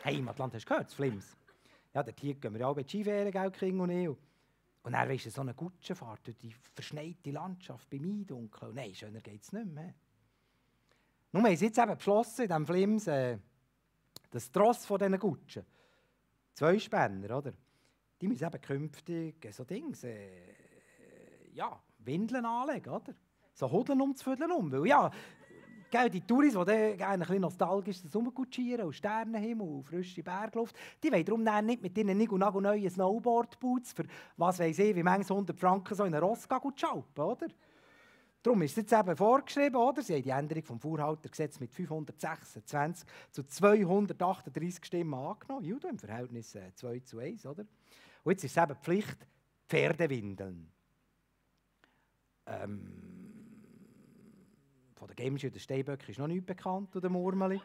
Heimatland, hast du gehört, das Flims? Ja, dort hier gehen wir ja auch bei Skiferien, gell, King und ich. Und dann weisst du, so eine Kutschenfahrt durch die verschneite Landschaft beim Eindunkeln. Nein, schöner geht es nicht mehr. Nun haben sie jetzt eben beschlossen, in diesem Flims, das Tross von diesen Kutschen, 2 Spänner, oder? Die müssen eben künftig so Dings, ja, Windeln anlegen, oder? So Hudeln umzufüllen weil ja, gell, die Touris, die gerne ein bisschen nostalgisch rumkutschieren und Sternenhimmel und frische Bergluft, die wollen darum dann nicht mit ihren neuen Snowboard-Boots für, was weiss ich, wie manches 100 Franken so in einen Ross schalpen, oder? Darum ist es jetzt eben vorgeschrieben, oder? Sie haben die Änderung vom Fuhrhaltergesetz mit 526 zu 238 Stimmen angenommen. Judo im Verhältnis 2:1, oder? Und jetzt ist es eben Pflicht, Pferdewindeln. Von der Gämschi und der Steinböcke ist noch nichts bekannt, oder Murmeli.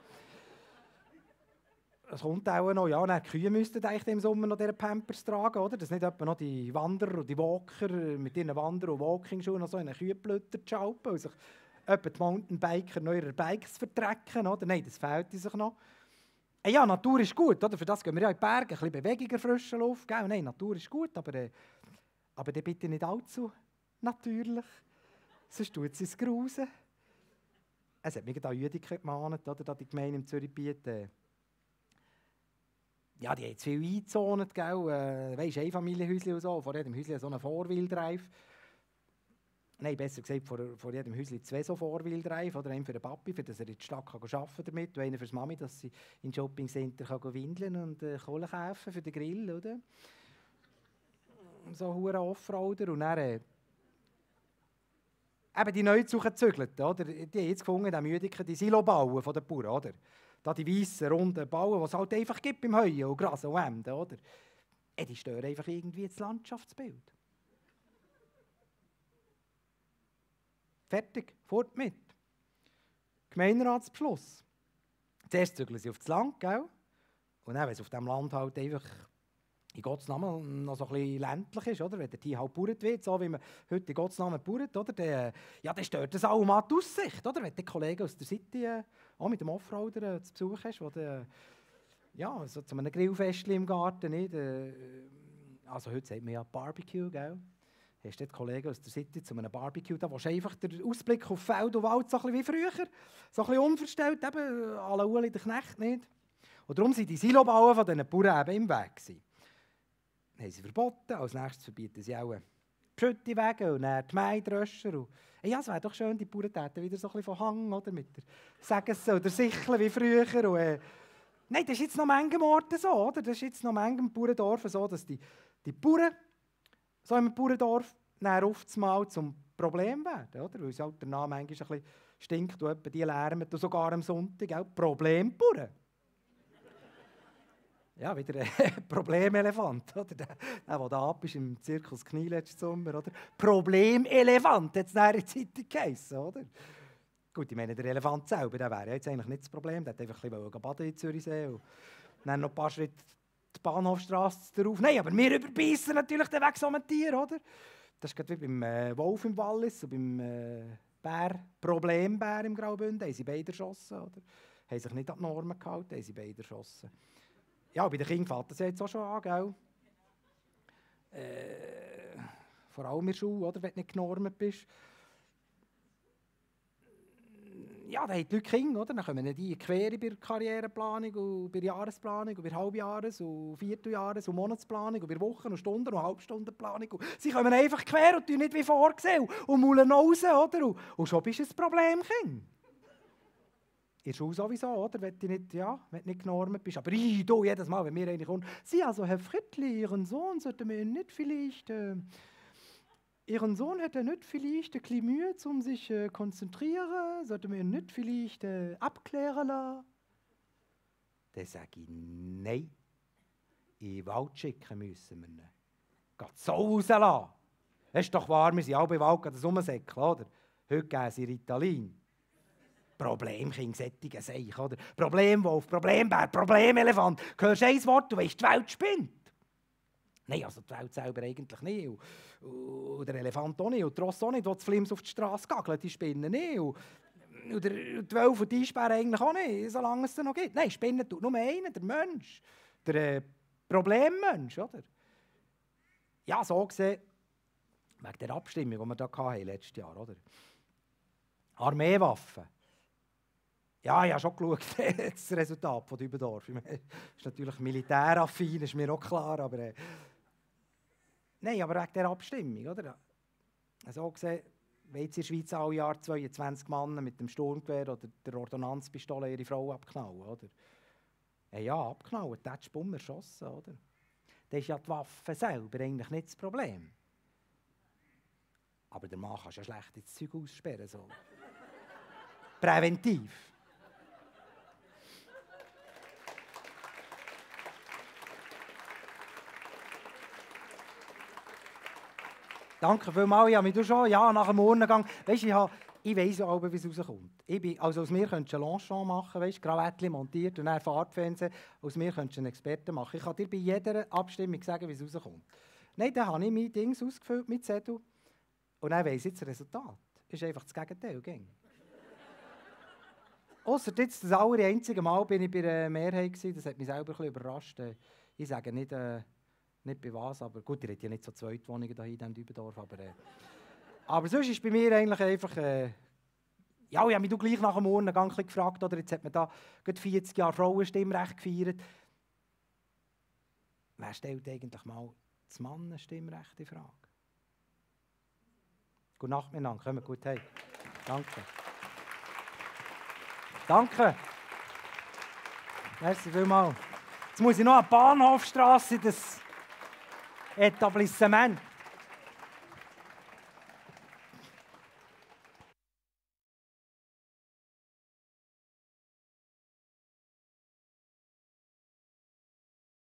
Es kommt auch noch, ja, die Kühe müssten eigentlich im Sommer noch diese Pampers tragen, oder? Dass nicht etwa noch die Wanderer und die Walker mit ihren Wander- und Walking-Schuhen noch so in einen Kühlblüter schalpen und sich etwa die Mountainbiker noch ihre Bikes vertrecken, oder? Nein, das fehlt sich noch. Ja, Natur ist gut, oder? Für das gehen wir ja in die Berge, ein bisschen Bewegung in frischer Luft, gell? Nein, Natur ist gut, aber dann bitte nicht allzu natürlich, sonst tut es ins Grusen. Es hat mich da Jüdiker gemahnt, oder? Da die Gemeinde im Zürichgebiet, ja, die haben zu viel eingezont, gell? Weisst, Einfamilienhäuschen und so, vor jedem Häuschen so einen Four-Wheel-Drive. Nein, besser gesagt, vor jedem Häuschen 2 so Four-Wheel-Drive, oder einen für den Papi, für dass er in die Stadt arbeiten kann damit, und einen für die Mami, dass sie in Shoppingcenter windeln und Kohle kaufen für den Grill, oder? So hure Offroader und dann eben die Neuzüge gezügelt, oder? Die haben jetzt gefunden, die Jüdiker, die Silobauen von den Bauern, oder? Da die weißen, runden Bauen, die es halt einfach gibt beim Heuen und Gras und Hemden, oder? Die stören einfach irgendwie das Landschaftsbild. Fertig, fort mit. Gemeinderatsbeschluss. Zuerst zügeln sie auf das Land, gell? Und dann, wenn es auf diesem Land halt einfach in Gottes Namen noch so ein bisschen ländlich ist, oder? Wenn der Tier halt gebaut wird, so wie man heute in Gottes Namen baut, oder? Dann stört das auch mal die Aussicht, oder? Wenn die Kollegen aus der City auch mit dem Offroader zu Besuch hast, wo ja, so zu einem Grillfest im Garten, nicht? Also heute sagt man ja Barbecue, gell? Hast du die Kollegen aus der City zu einem Barbecue, da willst du einfach den Ausblick auf Feld und Wald so ein bisschen wie früher, so ein bisschen unverstellt, eben à la Ueli der Knecht, nicht? Und darum sind die Silobauen von diesen Bauern eben im Weg gewesen. Haben sie verboten, als nächstes verbieten sie auch die Schüttewege und dann die Maidröscher. Ja, es wäre doch schön, die Bauern täten wieder so ein bisschen von Hang, oder? Mit der Sägesse oder Sichle wie früher. Und, nein, das ist jetzt noch manchem Orten so, oder? Das ist jetzt noch manchem Bauerndorf so, dass die Bauern so im Bauerndorf dann oft mal zum Problem werden, oder? Weil es halt der Name manchmal ein bisschen stinkt und etwa die lärmen und sogar am Sonntag auch Problembauern. Ja, wieder ein Problemelefant, oder? Der da ab ist im Zirkus Knie letzten Sommer, oder? Problemelefant, hat es in der Zeitung geheißen, oder? Gut, ich meine, der Elefant selber, der wäre ja jetzt eigentlich nicht das Problem. Der wollte einfach ein bisschen baden in Zürichsee und dann noch ein paar Schritte die Bahnhofstrasse darauf. Nein, aber wir überbeissen natürlich den Weg so mit Tier, oder? Das ist gerade wie beim Wolf im Wallis und beim Problembär im Graubünden. Haben sie beide erschossen, oder? Haben sich nicht an die Normen gehalten, haben sie beide erschossen. Ja, bei den Kindern fällt das jetzt auch schon an, gell? Vor allem in der Schule, oder, wenn du nicht genormt bist. Ja, da haben die Leute Kinder, oder? Dann kommen die quer bei der Karriereplanung und bei der Jahresplanung und bei der Halbjahres- und Vierteljahres- und Monatsplanung und bei der Wochen- und Stunden- und Halbstundenplanung. Und sie kommen einfach quer und tun nicht wie vorgesehen und maulen raus, oder? Und schon bist du ein Problemkind. In der Schule sowieso, oder? Wenn du nicht genormt bist. Aber du, jedes Mal, wenn wir eigentlich kommen, Sie, also Herr Frittli, Ihren Sohn sollte mir nicht vielleicht... Ihren Sohn hätte nicht vielleicht ein bisschen Mühe, um sich konzentrieren, sollte mir nicht vielleicht abklären lassen. Dann sage ich, nein, in den Wald schicken müssen wir ihn. Geht so rauslassen. Es ist doch wahr, wir sind alle im Wald, das rumsäckeln, oder? Heute geben sie Ritalin. Problemkind, sättigen Seich, oder? Problemwolf, Problembär, Problemelefant. Hörst du ein Wort, du weißt, die Welt spinnt. Nein, also die Welt selber eigentlich nicht. Und der Elefant auch nicht. Und die Rosse auch nicht, die Flims auf die Straße gageln, die spinnen nicht. Und Und die Wölfe und die Eisbären eigentlich auch nicht, solange es sie noch gibt. Nein, Spinnen tut nur einer, der Mensch. Der Problemmensch, oder? Ja, so gesehen, wegen der Abstimmung, die wir da hatten letztes Jahr, oder? Armeewaffen. Ja, ich habe schon geschaut, das Resultat von Dübendorf. Das ist natürlich militäraffin, ist mir auch klar, aber... Nein, aber wegen der Abstimmung, oder? So gesehen, wenn jetzt in der Schweiz alle Jahr 22 Männer mit dem Sturmgewehr oder der Ordonnanzpistole ihre Frau abknallen, oder? Ja, abknallen, der hat die Spumme erschossen, oder? Das ist ja die Waffe selber eigentlich nicht das Problem. Aber der Mann kann ja schlecht ins Zeug aussperren, so. Präventiv. Danke vielmals, ja, du schon, ja, nach dem Urnengang. Weißt, ich weiss ja auch, wie es rauskommt. Also aus mir könntest du einen Longchamp machen, weißt, Krawattchen montiert und dann Fahrtfernsehen. Aus mir könntest du einen Experten machen. Ich kann dir bei jeder Abstimmung sagen, wie es rauskommt. Nein, dann habe ich mein Dings ausgefüllt mit Zettel und dann weiss ich jetzt das Resultat. Das ist einfach das Gegenteil. Ausser jetzt das einzige Mal bin ich bei der Mehrheit gewesen. Das hat mich selber ein bisschen überrascht. Ich sage nicht bei was, aber gut, ihr habt ja nicht so Zweitwohnungen hier in diesem Dübendorf. Aber sonst ist bei mir eigentlich einfach... ja, ich habe mich gleich nach dem Urnengang gefragt, oder jetzt hat man da 40 Jahre Frauenstimmrecht gefeiert. Wer stellt eigentlich mal das Mannenstimmrecht in Frage? Gute Nacht miteinander, kommt gut heim. Danke. Danke. Merci vielmals. Jetzt muss ich noch an die Bahnhofstrasse, das Etablissement.